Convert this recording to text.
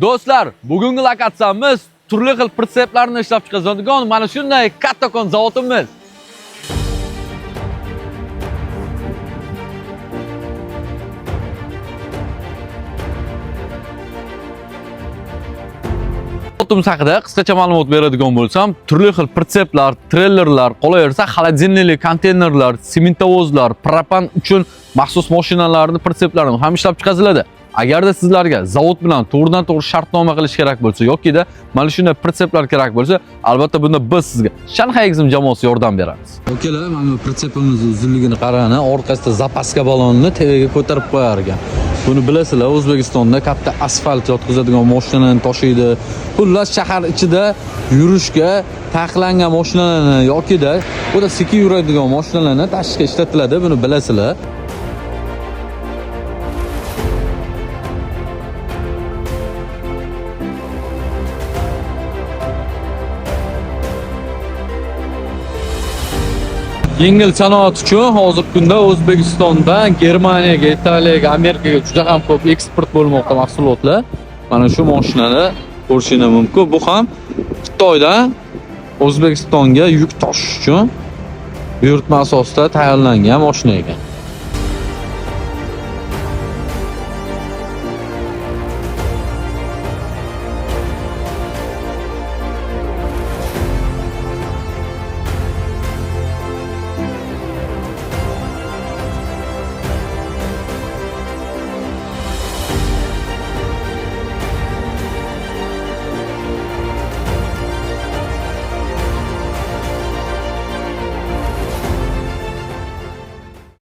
Do'stlar, bugungi lokatsiyamiz turli xil pritseplarni ishlab chiqaradigan mana shunday kattakon zavodimiz. Zavodimiz haqida qisqacha ma'lumot beradigan bo'lsam, turli xil pritseplar, treylerlar, qolaversa, холодильникli konteynerlar, sementovozlar, propan uchun maxsus mashinalarni pritseplarni ham ishlab chiqariladi. Agarda sizlarga zavod bilan to'g'ridan to'g'ri shartnoma qilish kerak bo'lsa yokida mana shunday pritseplar kerak bo'lsa, albatta bunda biz sizga Shanxay Exim jamoasi yordam beramiz. Okalar, mana bu pritsepimiz uzunligini qarang, orqasida zapaska balonni tepaga ko'tarib qo'yar ekan. Buni bilasizlar, O'zbekistonda katta asfalt yotqizadigan mashinalarni toshiydi. Xullas, shahar ichida yurishga taqiqlangan mashinalarni yokida o'ta sekin yuradigan mashinalarni tashishga ishlatiladi, buni bilasizlar. Yengil sanoat uchun hozirgi kunda O'zbekistondan Germaniyaga, Italiyaga, Amerikaga juda ham ko'p eksport bo'lmoqda mahsulotlar. Mana shu mashinani ko'rishingiz mumkin. Bu ham Xitoydan O'zbekistonga yuk tashish uchun buyurtma asosida tayyorlangan mashina ekan.